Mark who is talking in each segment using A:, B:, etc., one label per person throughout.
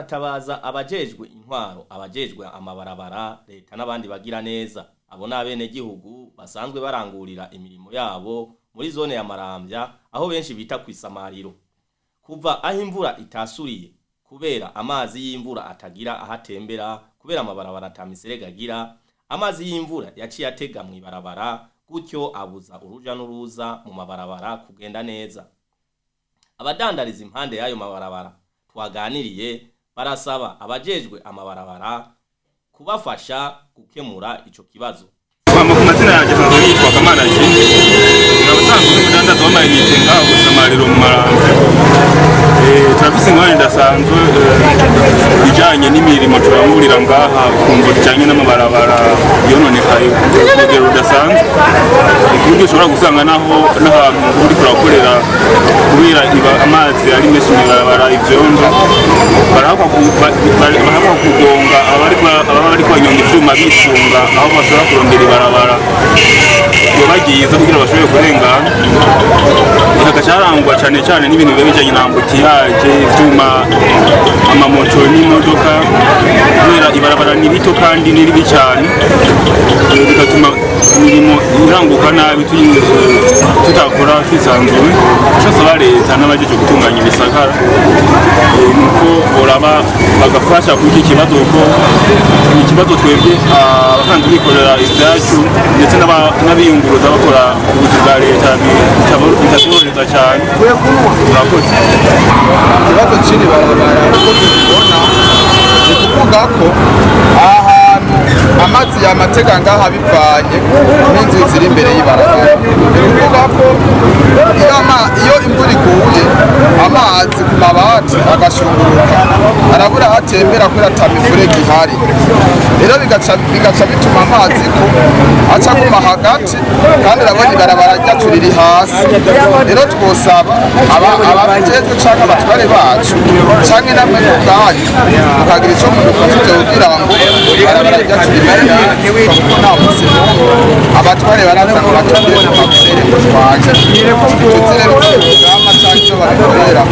A: Baratabaza abajejwe intwaro, abajejwe amabarabara, leta n'abandi bagira neza. Abo ni abenegihugu basanzwe barangurira imirimo yabo muri zone ya Maramvya, aho benshi bita kw'isamariro. Kuva aho imvura itasuriye kubera amazi y'imvura atagira aho atembera kubera amabarabara ata miserege agira, amazi y'imvura yaciye atega mw'ibarabara, gutyo abuza uruja n'uruza mu mabarabara kugenda neza. Abadandariza impande y'ayo mabarabara twaganiriye barasaba abajejwe amabarabara kubafasha gukemura ico kibazo.
B: Hama ku mazina yanjye nsanzwe nitwa Kamana Jimmy, nkaba nsanzwe ndi umudandaza w'amayinite ngaho gusamariro mu Maramvya. Turafise ingorane idasanzwe ijanye n'imirimo turangurira ngaha ku mvo zijanye n'amabarabara yononekaye ku rugero rudasanzwe, ku buryo ushobora gusanga naho n'ahantu uriko urakorera kubera iba amazi ari menshi mw'ibarabara, ivyondo barahakwa kugonga ababa bariko banyonga ivyuma bisunga aho bashobora kurondera ibarabara ryoba ryiza kugira bashobore kurengana. Hagaca harangwa cane cane n'ibintu biba bijanye na embouteillage, ivyuma, amamoto n'imodoka, kubera ibarabara ni rito kandi ni ribi cane, bigatuma imirimo iranguka nabi, tutakora twisanzuye. Ico nsaba leta n'abajejwe gutunganya ibisagara nuko boraba bagafasha kuri iki kibazo, kuko ni ikibazo twebwe abasanzwe bikorera ivyacu ndetse n'abiyunguruza bakora ubuzi bwa leta bitatworohereza cane. Murakoze.
C: Ikibazo c'iri barabara uko tubibona ni kuvuga ko aha hantu amazi yamatega ngaha bivanye n'inzu ziri imbere y'ibarabara. Ni kuvuga ko iyo imvura iguye, amazi ku mabati agashunguruka, arabura aho atembera kubera ata mifurege ihari. Rero bigaca bituma amazi ko aca aguma hagati, kandi urabona ibarabara ryacu riri hasi. Rero twosaba ababijejwe canke abatware bacu canke namwe ubwanyu mukagira ico mudufashije kugira ngo ibarabara ryacu rimere neza, kuko nta musi n'umwe abatware baraza ngo batubwire ngo bakorere ngo twaje tuzi. Rero urugamba canke ico babikorera.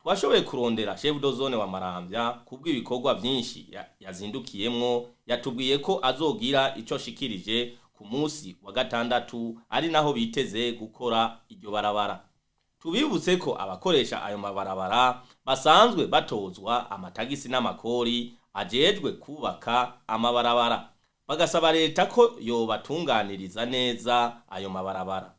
A: Twashoboye kurondera chef de zone wa Maramvya kubw'ibikorwa vyinshi yazindukiyemwo, yatubwiye ko azogira ico ashikirije ku munsi wa gatandatu, ari naho biteze gukora iryo barabara. Tubibutse ko abakoresha ayo mabarabara basanzwe batozwa amatagisi n'amakori ajejwe kubaka amabarabara, bagasaba leta ko yobatunganiriza neza ayo mabarabara.